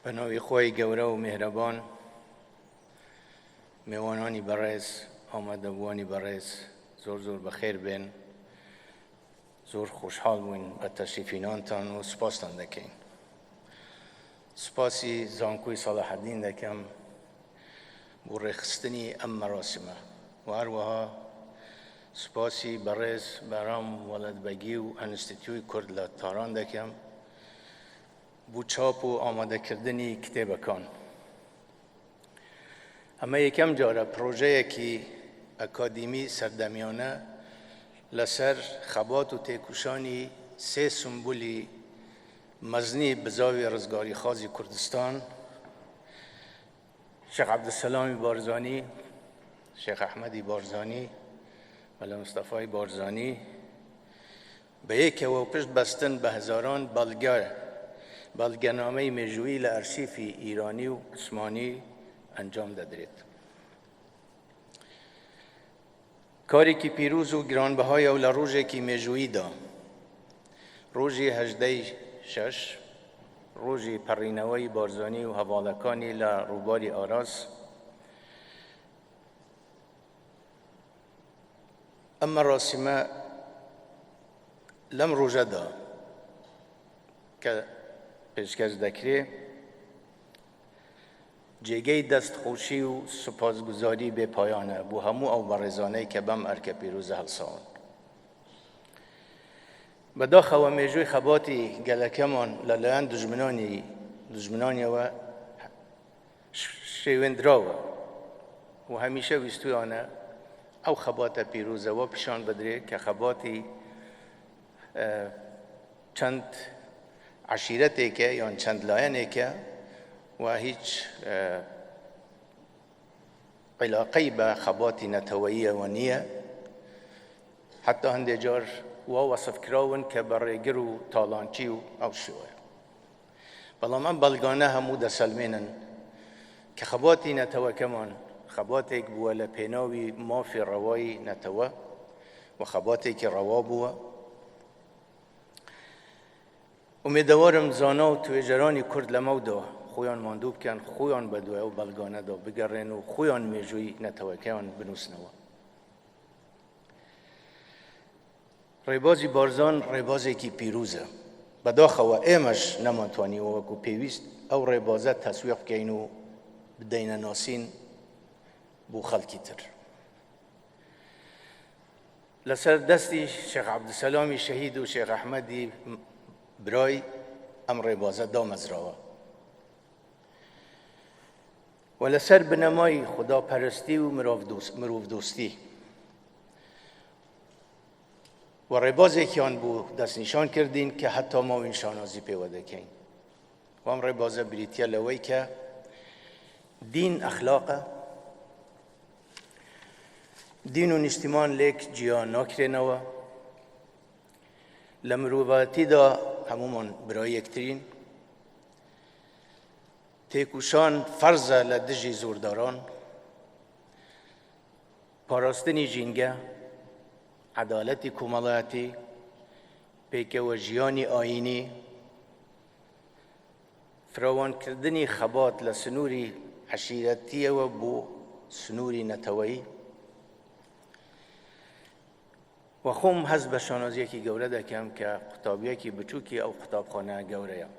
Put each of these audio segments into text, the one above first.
بە ناوی خۆی گەورە و میهرەبان مێوانانی بەڕێز ئامادەبووانی بەڕێز زۆر زۆر بەخێر بێن زۆر خۆشحاڵ بووین بە تەشریفینانتان و سوپاستان دەکەین سوپاسی زانکۆی سەڵاحەدین دەکەم بۆ ڕێکخستنی ئەم مەراسیمە و هەروەها سوپاسی بەڕێز بەرام وەلەدبەگی و ئەنستیتیوی کورد لە تاران دەکەم بۆ چاپ و ئامادەکردنی کتێبەکان. ئەمە یەکەم جارە پڕۆژەیەکی ئەکادیمی سەردەمیانە لەسەر خەبات و تێکوشانی سێ سمبولی مەزنی بزاوی ڕزگاریخوازی کوردستان، شێخ عەبدولسەلامی بارزانی، شێخ ئەحمەدی بارزانی، مەلا مستەفای بارزانی، بەیەکەوە و پشت بەستن بە هەزاران بەڵگە، بەڵگەنامەی مێژوویی لە ئەرشیفی ئیرانی و عوسمانی ئەنجام دەدرێت. کارێکی پیرۆز و گرانبەهایە و لە ڕۆژێکی مێژووییدا، ڕۆژی هەژدەی شەش، ڕۆژی پەڕینەوەی بارزانی و هەڤاڵەکانی لە ڕووباری ئاراس، ئەم مەراسیمە لەم ڕۆژەدا کە پێشکەش دەکرێ جێگەی دەست خۆشی و سوپاسگوزاری بێ پایانە بۆ هەموو ئەو بەڕێزانەی کە بەم ئەرکە پیرۆزە هەڵساون. بەداخەوە مێژووی خەباتی گەلەکەمان لەلایەن دوژمنانی دوژمنانیەوە شێوێندراوە و هەمیشە ویستویانە ئەو خەباتە پیرۆزە وا پیشان بدرێ کە خەباتی چەند عەشیرەتێکە یان چەند لایەنێکە و هیچ عیلاقەی بە خەباتی نەتەوەییەوە نییە حتا هەندێک جار وا وەسف کراون کە بە ڕێگر و تاڵانچی و ئەو شێوەیە بەڵام ئەم بەڵگانە هەموو دەسەلمێنن کە خەباتی نەتەوەکەمان خەباتێک بووە لە پێناوی مافی ڕەوای نەتەوە و خەباتێکی ڕەوا بووە. ئومێدەوارم زانا و توێژەرانی کورد لەمەودا خۆیان ماندوو بکەن، خۆیان بەدوای ئەو بەڵگانەدا بگەڕێن و خۆیان مێژووی نەتەوەکەیان بنووسنەوە. ڕێبازی بارزان ڕێبازێکی پیروزە، بەداخەوە ئێمەش نەمانتوانیوە وەکو پێویست ئەو ڕێبازە تەسویق بکەین و بدەینە ناسین بۆ خەڵکی تر. لەسەر دەستی شێخ عەبدولسەلامی شەهید و شێخ ئەحمەدی برای ئەم ڕێبازە دامەزراوە و لەسەر بنەمای خوداپەرستی و مرۆڤدۆستی و ڕێبازێکیان بۆ دەستنیشان کردین کە هەتا ماوین شانازی پێوە دەکەین و ئەم ڕێبازە بریتیە لەوەی کە دین ئەخلاقە دین و نیشتیمان لێک جیا ناکرێنەوە لە مرۆڤایەتیدا هەمومان برای یەکترین تێکوشان فەرزە لە دژی زۆرداران پاراستنی ژینگە، عەدالەتی کۆمەڵایەتی، پێکەوە ژیانی ئایینی، فراوانکردنی خەبات لە سنووری عەشیرەتییەوە بۆ سنووری نەتەوەیی و خۆم هەست بە شانازییەکی گەورە دەکەم کە قوتابییەکی بچووکی ئەو قوتابخانە گەورەیەم.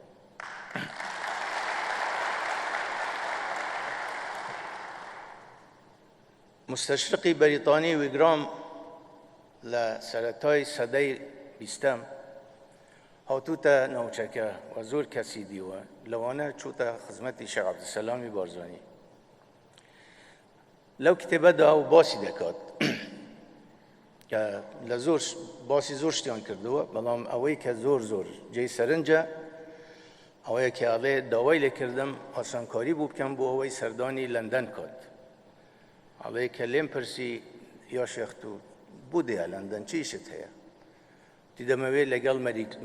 موستەشرقی بەریتانی ویگرام لە سەرەتای سەدەی بیستەم هاتووتە ناوچەکە و زۆر کەسی دیوە، لەوانە چووتە خزمەتی شێخ عەبدولسەلامی بارزانی. لەو کتێبەدا ئەو باسی دەکات کە لە زۆر باسی زۆر شتیان کردووە، بەڵام ئەوەی کە زۆر زۆر جێی سەرنجە ئەوەیە کە ئەڵێ داوای لێکردم ئاسانکاری بوو بکەم بۆ ئەوەی سەردانی لەندەن کات. ئەڵێ کە لێم پرسی یا شێخ تو بۆ دێیا لەندەن چی ئیشت هەیە؟ وتی دەمەوێت لەگەڵ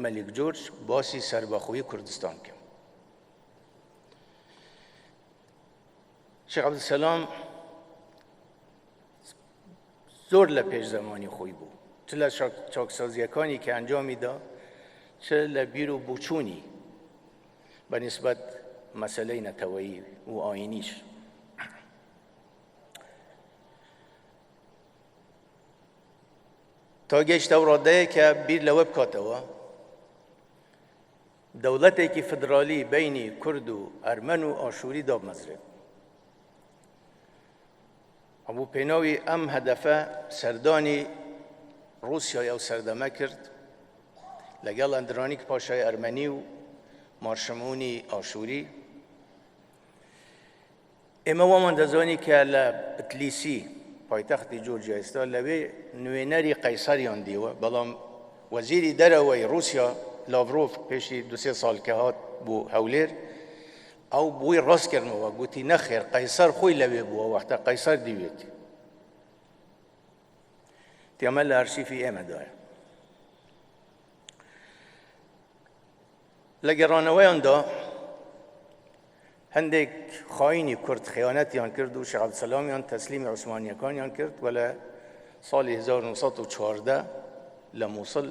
مەلیک جۆرج باسی سەربەخۆیی کوردستان بکەم. شێخ عەبدولسەلام زۆر لە پێش زەمانی خۆی بوو، چ لە چاکسازییەکانی کە ئەنجامی دا، چ لە بیر و بۆچوونی بە نیسبەت مەسەلەی نەتەوەیی و ئایینیش. تا گەیشتە ئەو ڕادەیە کە بیر لەوە بکاتەوە دەوڵەتێکی فدرالی بینی کورد و ئەرمەن و ئاشووری دابمەزرێت. ئەبوو پێناوی ئەم هەدەفە سەردانی ڕووسیای ئەو سەردەمە کرد لەگەڵ ئەندرانیک پاشای ئەرمەنی و مارشمونی ئاشووری. ئێمە وامان دەزانی کە لە بتلیسی پایتەختی جۆرجیا ئێستا لەوێ نوێنەری قەیسەریان دیوە، بەڵام وەزیری دەرەوەی ڕووسیا لاڤرۆف پێشی دوسێ ساڵ کە هات بۆ هەولێر ئەو بۆی ڕاست کردمەوە گوتی نەخێر قەیسەر خۆی لەوێ بووە وەختە قەیسەر دیوێتی. تێمە لە ئەرشیفی ئێمەدایە. لە گەڕانەوەیاندا هەندێک خاینی کورد خیانەتیان کرد و شێخ عەبدولسەلامیان تەسلیمی عوسمانیەکانیان کرد و لە ساڵی 1914 لە مووسڵ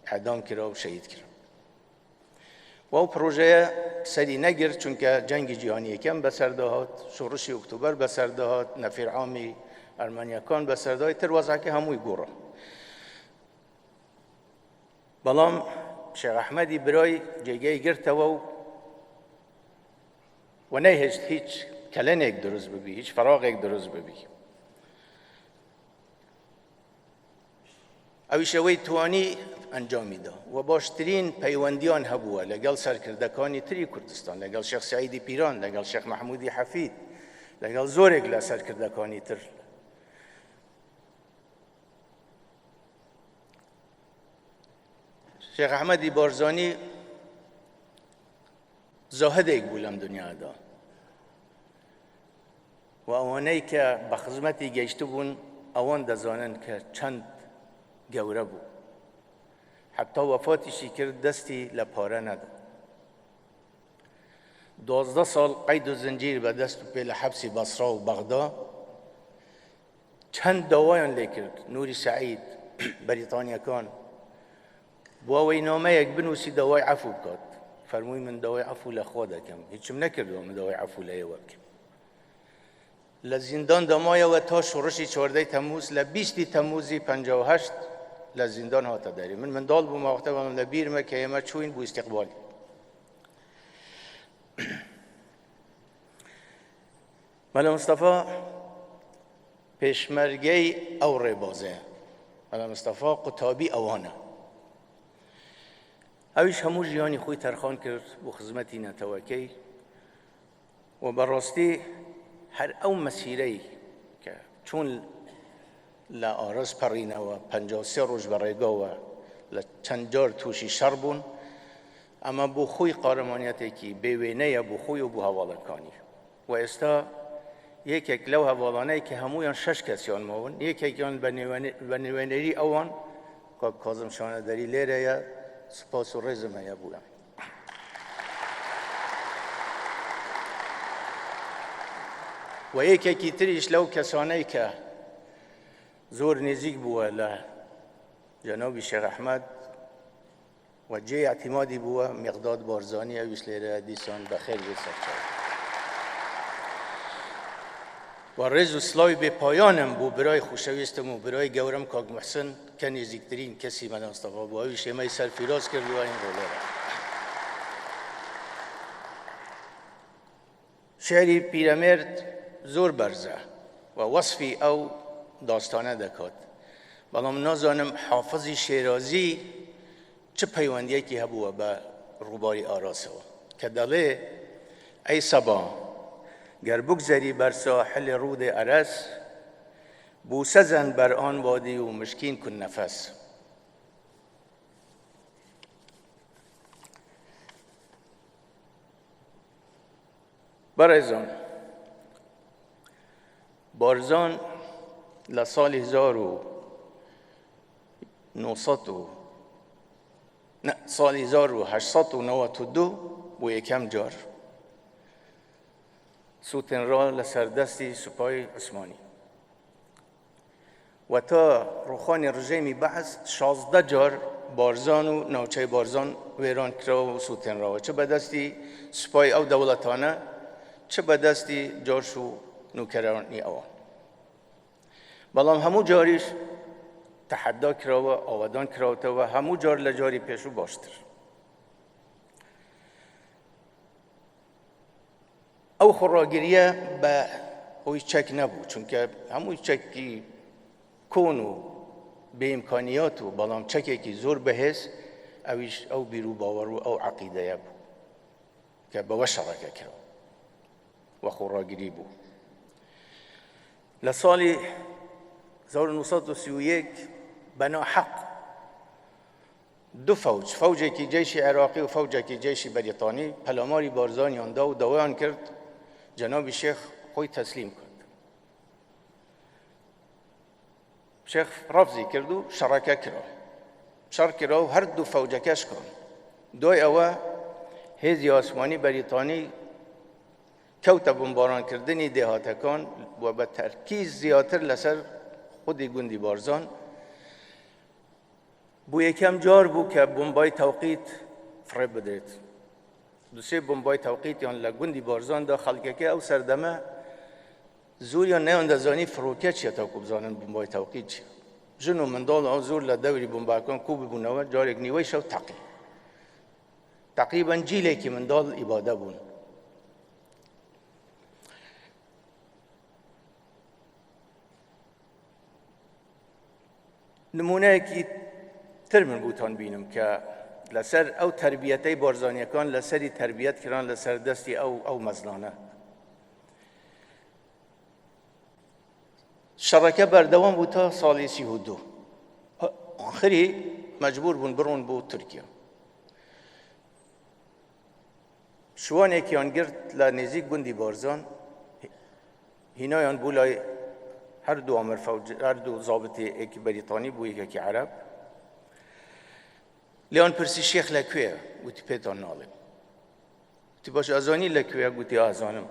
ئەعدام کرا و شەهید کرا. و ئەو پرۆژەیە سەری نەگرت چونکە جەنگی جیهانی یەکەم بەسەردا هات، شۆڕشی ئۆکتۆبەر بەسەردا هات، نەفیر عامی ئەرمەنیەکان بەسەردای تر وەزعەکە هەمووی گۆڕا. بەڵام شێخ ئەحمەدی برای جێگەی گرتەوە و و نەیهێشت هیچ کەلەنێک دروست ببی، هیچ فەراغێک دروست ببی. ئەویش ئەوەی توانی ئەنجامی دا و باشترین پەیوەندیان هەبووە لەگەڵ سەرکردەکانی تری کوردستان، لەگەڵ شێخ سەعیدی پیران، لەگەڵ شێخ مەحمودی حەفید، لەگەڵ زۆرێک لە سەرکردەکانی تر. شێخ ئەحمەدی بارزانی زاهدێک بوو لەم دنیادا و ئەوانەی کە بە خزمەتی گەیشتبوون ئەوان دەزانن کە چەند گەورە بوو. حتا وەفاتیشی کرد دەستی لە پارە نەدا. 12 ساڵ قەید و زنجیر بە دەست و پێ لە حەبسی بەسرا و بەغدا چەند داوایان لێ کرد نوری سەعید بەریتانیەکان بۆ ئەوەی نامەیەک بنووسی داوای عەفو بکات. فەرمووی من داوای عەفو لە خوا دەکەم، هیچم نەکردووە من داوای عەفو لە ئێوە بکەم. لە زیندان دەمایەوە تا شۆڕشی چواردەی تەمووز لە بیستی تەمووزی 58 لە زیندان هاتە دەری. من منداڵ بووم وەختە بەڵام لە بیرمە کە ئێمە چووین بۆ ئیستیقبالی. مەلا مستەفا پێشمەرگەی ئەو ڕێبازەیە. مەلا مستەفا قوتابی ئەوانە. ئەویش هەموو ژیانی خۆی تەرخان کرد بۆ خزمەتی نەتەوەکەی و بەڕاستی هەر ئەو مەسیرەی کە چۆن لە ئارەز پەڕینەوە 53 ڕۆژ بە ڕێگاوە لە چەند جار تووشی شەڕ بوون ئەمە بۆ خۆی قارەمانیەتێکی بێوێنەیە بۆ خۆی و بۆ هەواڵەکانی و ئێستا یەکێک لەو هەڤاڵانەی کە هەموویان شەش کەسیان ماون، یەکێکیان بە نوێنەری ئەوان کاک کازم شانەدەری لێرەیە، سوپاس و ڕێزم هەیە بۆیان. و یەکێکی تریش لەو کەسانەی کە زۆر نزیک بووە لە جەنابی شێخ ئەحمەد و جێی ئیعتیمادی بووە میقداد بارزانی ئەویش لێرە دیسان بەخێر بێ سەرچاو و ڕێز و سڵاوی بێ پایانم بۆ برای خۆشەویستم و برای گەورەم کاک محسن کە نێزیکترین کەسی مەلا مستەفا بوو ئەویش ئێمەی سەرفیراز کردووە ئیمڕۆ لێرە. شیعری پیرەمێرد زۆر بەرزە و وەسفی ئەو داستانە دەکات، بەڵام نازانم حافزی شێرازی چ پەیوەندییەکی هەبووە بە ڕووباری ئاراسەوە کە دەڵێ ئەی سەبا گەر بگوزەری بەر ساحل ڕوودێ ئەرەس بوسە زەن بەر آن وادی و مشکین کن نەفەس. بەڕێزان بارزان لە ساڵی 1900 و ساڵی 1892 بۆ یەکەم جار سووتێنرا لەسەر دەستی سوپای عوسمانی و تا ڕوخانی ڕژێمی بەعس 16 جار بارزان و ناوچەی بارزان وێران کراوە و سووتێنراوە، چ بەدەستی سوپای ئەو دەوڵەتانە چ بەدەستی جاش و نوکەرانی ئەوان. بەڵام هەموو جاریش تەحەدا کراوە، ئاوەدان کراوتەوە، هەموو جار لە جاری پێشوو باشتر. ئەو خۆڕاگرییە بە هۆی چەک نەبوو، چونکە هەمووی چەکی کۆن و بێ ئیمکانیات و بەڵام چەکێکی زۆر بەهێز ئەویش ئەو بیر و باوەڕ و ئەو عەقیدەیە بوو کە بەوە شەڕەکە کرا و خۆڕاگری بوو. لە ساڵی 1931 بە ناحەق دوو فەوج، فەوجێکی جەیشی عێراقی و فەوجێکی جەیشی بەریتانی پەلاماری بارزانیان دا و داوایان کرد جەنابی شێخ خۆی تەسلیم کرد. شێخ ڕەفزی کرد و شەڕەکە کرا. شەڕ کرا و هەردوو فەوجەکە شکان. دوای ئەوە هێزی ئاسمانی بەریتانی کەوتە بمبارانکردنی دێهاتەکان و بە تەرکیز زیاتر لەسەر خودی گوندی بارزان. بۆ یەکەم جار بوو کە بۆمبای تەوقیت فڕێ بدرێت. دوسێ بۆمبای تەوقیتیان لە گوندی بارزاندا خەڵکەکە ئەو سەردەمە زۆریان نەیان دەزانی فڕۆکە چیە تاکو بزانن بۆمبای تەوقیت چیە. ژن و منداڵ ئەو زۆر لە دەوری بۆمباکان کو ببوونەوە جارێک نیوەی شەو تەقی. تقریبا جیلێکی منداڵ ئیبادە بوون. نمونەیەکی تر من بوتان بینم کە لەسەر ئەو تربیەتەی بارزانیەکان لەسەری تربیەت کران لەسەر دەستی ئەو ئەو مەزنانە شەڕەکە بەردەوام بوو تا ساڵی 32 ئاخری مەجبور بوون بڕۆن بۆ تورکیا شوانێکیان گرت لە نزیک گوندی بارزان هینایان بوو لای هەردوو ئامر فەوج هەردوو زابطی یەکی بەریتانی بوو یەکێکی عەرەب لێیان پرسی شێخ لە کوێ گوتی پێتان ناڵێم گوتی باش ئەزانی لە کوێ گوتی ئازانم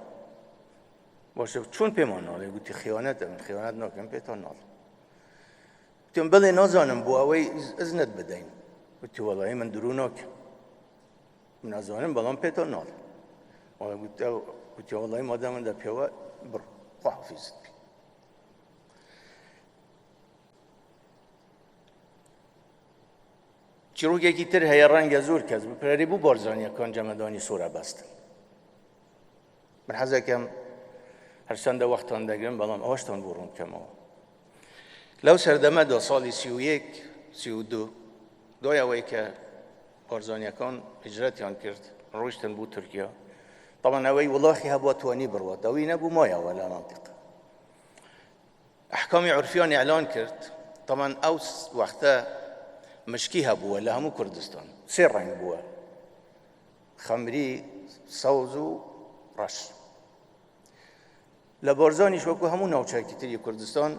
باشە چۆن پێمان ناڵێ گوتی خیانەتە من خیانەت ناکەم پێتان ناڵێم گوتم بڵێ نازانم بۆ ئەوەی ئزنت بدەین گوتی وەڵی من درو ناکەم من ئەزانم بەڵام پێتان ناڵێم گوتی وەڵی مادام من لە پێوە بڕ خواحافیزت بی چیرۆکێکی تر هەیە ڕەنگە زۆر کەس بپرێری بوو بارزانیەکان جەمەدانی سۆرە بەستن من حەزەکەم هەرچەندە وەختان دەگرم بەڵام ئەوەشتان بۆ ڕوون بکەمەوە لەو سەردەمەدا ساڵی 31 32 دوای ئەوەی کە بارزانیەکان هجرەتیان کرد ڕۆیشتن بۆ تورکیا طبعا ئەوەی وڵاخی هەبووە توانی بڕوات ئەوی نەبوو مایەوە لە مەنتیقە ئەحکامی عورفیان ئیعلان کرد طبعا ئەو وەختە مشکی هەبووە لە هەموو کوردستان سێ ڕەنگ بووە خەمری سەوز و ڕەش لە بارزانیش وەکو هەموو ناوچەیەکی تری کوردستان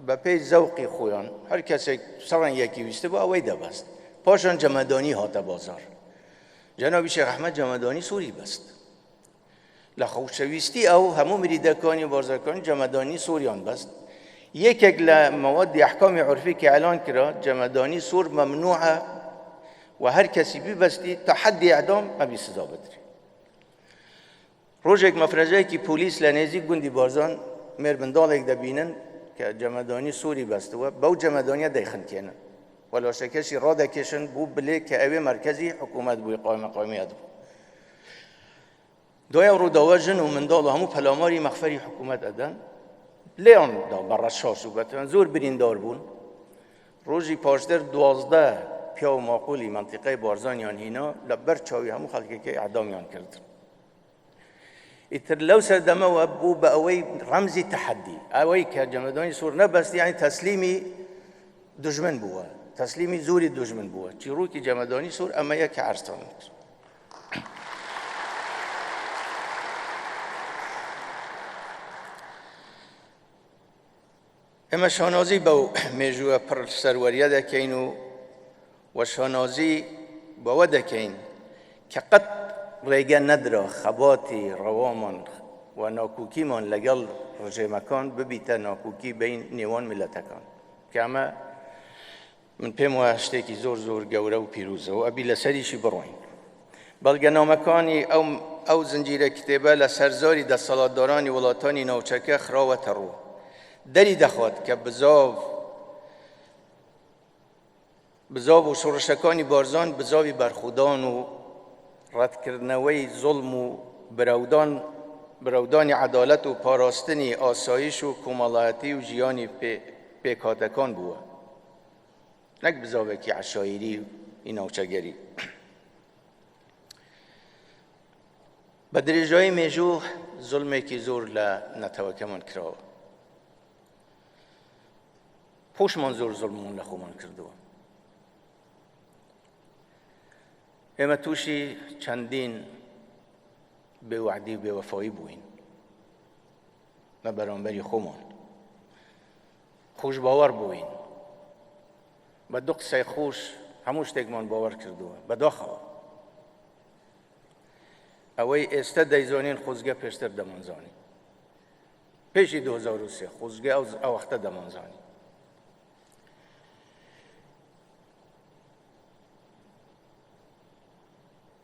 بەپێی زەوقی خۆیان هەر کەسێک سەڕەنگێکی ویستبوو ئەوەی دەبەست پاشان جەمەدانی هاتە بازار جەنابی شێخ ئەحمەد جەمەدانی سووری بەست لە خۆشەویستی ئەو هەموو مریدەکانی و بارزەکانی جەمەدانی سووریان بەست یەکێک لە مەوادی ئەحکامی عورفی کە ئیعلان کرا جەمەدانی سوور مەمنوعە و هەر کەسی بیبەستی تا حەدی ئیعدام ئەبی سزا بدرێ ڕۆژێک مەفرەزەیەکی پۆلیس لە نێزیک گوندی بارزان مێرمنداڵێک دەبینن کە جەمەدانی سووری بەستووە، بەو جەمەدانیە دەیخنکێنن و لاشەکەشی ڕادەکێشن بۆ بلێ کە ئەوێ مەرکەزی حکوومەت بووی قایمەقامیەت بوو. دوای ئەو ڕووداوە ژن و منداڵ و هەموو پەلاماری مەخفەری حکوومەت ئەدەن لێیان دا بە ڕەشاش و بەتەن زۆر بریندار بوون. ڕۆژی پاشتر 12 پیاو ماقولی مەنتیقەی بارزانیان هینا لە بەر چاوی هەموو خەڵکەکەی ئەعدامیان کردن. ئیتر لەو سەردەمەوە بوو بە ئەوەی ڕەمزی تەحەدی ئەوەی کە جەمەدانی سوور نەبەست یعنی تەسلیمی دژمن بووە تەسلیمی زۆری دژمن بووە چیڕوکی جەمەدانی سوور ئەمەیە کە عەرزتان کرد. ئێمە شانازی بەو مێژووە پڕ سەروەریە دەکەین و و شانازی بەوە دەکەین کە قەت ڕێگە نەدرا خەباتی ڕەوامان و ناکوکیمان لەگەڵ ڕژێمەکان ببیتە ناکوکی بین نێوان میلەتەکان کە ئەمە. من پێم وایە شتێکی زۆر زۆر گەورە و پیرۆزە و ئەبی لەسەریشی بڕۆین. بەڵگەنامەکانی ئەو ئەو زنجیرە کتێبە لە سەر زاری دەسەڵاتدارانی وڵاتانی ناوچەکە خراوەتە ڕوو. دەری دەخات کە بزاڤ بزاڤ و شۆڕشەکانی بارزان بزاوی بەرخودان و ڕەتکردنەوەی زوڵم و برەودان برەودانی عەدالەت و پاراستنی ئاسایش و کۆمەڵایەتی و ژیانی پێکهاتەکان بووە نەک بزاوێکی عەشایری و ناوچەگەری. بە درێژایی مێژوو زوڵمێکی زۆر لە نەتەوەکەمان کراوە. خۆشمان زۆر زوڵممان لە خۆمان کردووە. ئێمە تووشی چەندین بێوەعدی و بێوەفایی بووین لە بەرامبەری خۆمان. خۆش باوەڕ بووین بە دوو قسەی خۆش هەموو شتێکمان باوەڕ کردووە بەداخەوە. ئەوەی ئێستا دەیزانین خۆزگە پێشتر دەمانزانی. پێشی 2003 خۆزگە ئەو ئەوەختە دەمانزانی.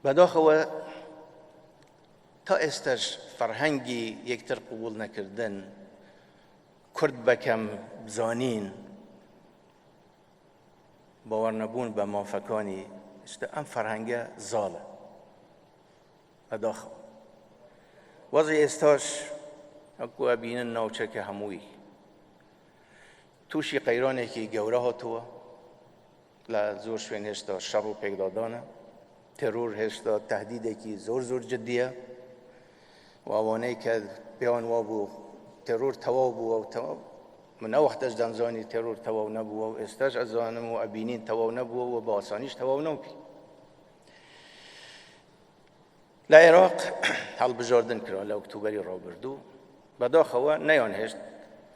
بەداخەوە تا ئێستاش فەرهەنگی یەکتر قبوڵ نەکردن، کورد بەکەم زانین، باوەڕنەبوون بە مافەکانی، ئێستا ئەم فەرهەنگە زاڵە. بەداخەوە وەزعی ئێستاش وەکو ئەبینن ناوچەکە هەمووی تووشی قەیرانێکی گەورە هاتووە. لە زۆر شوێن هێشتا شەڕ و پێکدادانە، تێرۆر هێشتا تهدیدێکی زۆر زۆر جدیە و ئەوانەی کە پێیان وابوو تێرۆر تەواو بووە و تەواو من ئەو وەختەش دەمزانی تێرۆر تەواو نەبووە و ئێستاش ئەزانم و ئەبینین تەواو نەبووە و بە ئاسانیش تەواو نابی. لە عێراق هەڵبژاردن کرا لە ئۆکتۆبەری ڕابردوو، بەداخەوە نەیانهێشت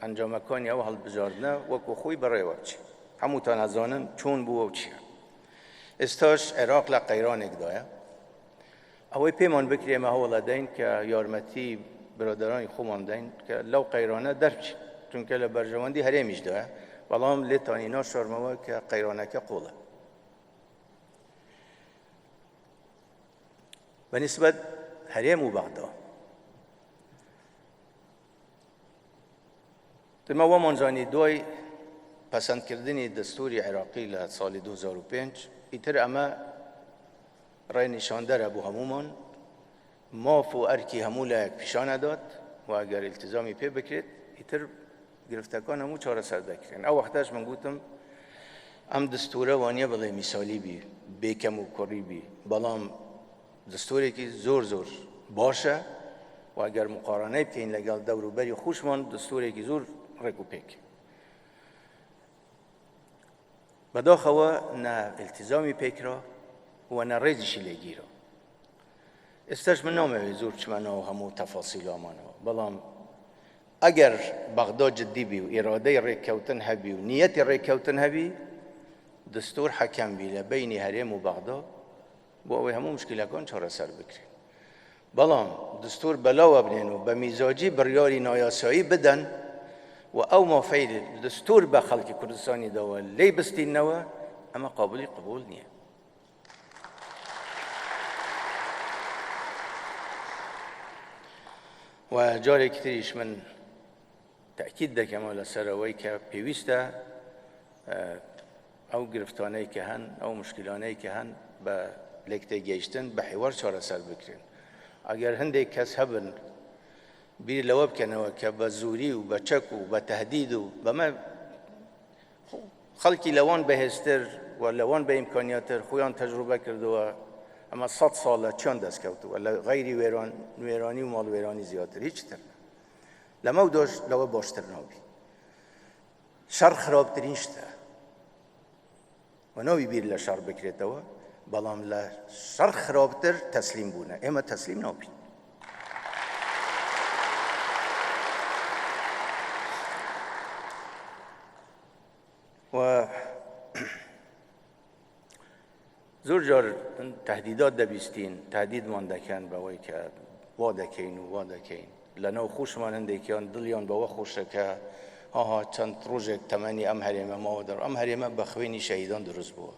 ئەنجامەکانی ئەو هەڵبژاردنە وەکو خۆی بەڕێوە بچێت. هەمووتان ئەزانن چۆن بووە و چییە. ئێستاش عێراق لە قەیرانێکدایە. ئەوەی پێمان بکرێ ئێمە هەوڵ ئەدەین کە یارمەتی برادەرانی خۆمان بدەین کە لەو قەیرانە دەربچین، چونکە لە بەرژەوەندی هەرێمیشدایە، بەڵام لێتانی ناشارمەوە کە قەیرانەکە قوڵە. بە نیسبەت هەرێم و بەغدا ئێمە وامان زانی دوای پەسەندکردنی دەستوری عێراقی لە ساڵی 2005 ئیتر ئەمە ڕێنیشاندەرە بۆ هەمومان ماف و ئەرکی هەموو لایەک پیشان ئەدات و ئەگەر ئیلتیزامی پێ بکرێت ئیتر گرفتەکان هەموو چارەسەر دەکرێن. ئەو وەختەش من گوتم ئەم دستورە وانیە بڵێ میسالی بی بێ کەم و کوڕی بی، بەڵام دستورێکی زۆر زۆر باشە و ئەگەر مقارنەی بکەین لەگەڵ دەوروبەری خۆشمان دستورێکی زۆر ڕێک و پێک. بەداخەوە نە ئیلتیزامی پێکرا و نە ڕێزیشی لێگیرا. ئێستاش من نامەوێت زۆر بچمە ناو هەموو تەفاسیلامانەوە، بەڵام ئەگەر بەغدا جدی بی و ئیرادەی ڕێککەوتن هەبی و نیەتی ڕێککەوتن هەبی، دستور حەکەم بی لە بەینی هەرێم و بەغدا بۆ ئەوەی هەموو مشکلەکان چارەسەر بکرێن. بەڵام دستور بەلاوە بنێن و بە میزاجی بڕیاری نایاسایی بدەن و ئەو مافەی دستور بە خەڵکی کوردستانی داوە لێی بستینەوە، ئەمە قابلی قبوڵ نییە. و جارێکی تریش من تەئکید دەکەمەوە لەسەر ئەوەی کە پێویستە ئەو گرفتانەی کە هەن، ئەو مشکلانەی کە هەن بە لێکتێگەیشتن بە حیوار چارەسەر بکرێن. ئەگەر هەندێک کەس هەبن بیر لەوە بکەنەوە کە بە زوری و بە چەک و بە تهدید و بەمە خەڵکی لەوان بەهێزتر و لەوان بە ئیمکانیاتر خۆیان تەجروبە کردووە، ئەمە سەد ساڵە چیان دەست کەوتووە لە غەیری وێران وێرانی و ماڵوێرانی زیاتر هیچ تر لەمە و دۆش لەوە باشتر نابی. شەڕ خراپترین شتە و ناوی بیر لە شەڕ بکرێتەوە، بەڵام لە شەڕ خراپتر تەسلیم بوونە، ئێمە تەسلیم نابین. و زۆر جار تهدیدات دەبیستین، تهدیدمان دەکەن بەوەی کە وا دەکەین و وا دەکەین. لەناو خۆشمان هەندێکیان دڵیان بەوە خۆشە کە هاها چەند ڕۆژێک تەمەنی ئەم هەرێمە ماوە دەڕ ئەم هەرێمە بە خوێنی شەهیدان دروست بووە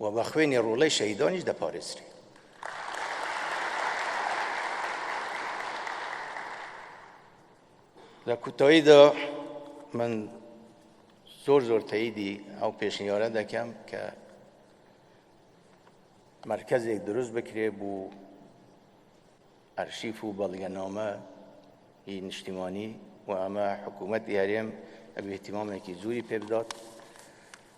و بە خوێنی ڕۆڵەی شەهیدانیش دەپارێزرێ. لە کوتاییدا من زۆر زۆر تەیدی ئەو پێشنیارە دەکەم کە مەرکەزێک دروست بکرێ بوو ئەرشیف و بەڵگەنامە ی نیشتیمانی و ئەمە حکوومەتی هەرێم ئەبێ اهتیمامێکی زۆری پێ بدات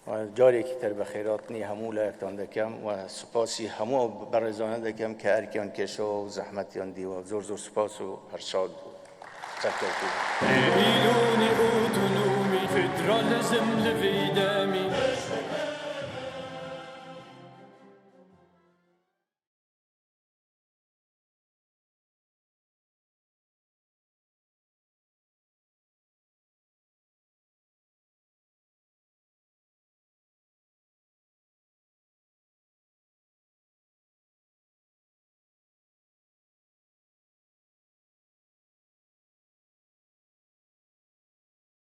و جارێکی تر بەخێراتنی هەموو لایەکتان دەکەم و سوپاسی هەموو ئەو بەڕێزانە دەکەم کە ئەرکیان کێشەوە و زەحمەتیان دیوە. زۆر زۆر سوپاس و هەر شاد و سەرکەوتوو بن. ئیلۆنی ئۆتۆنۆمی فیدرالیزم لە ڤیدە.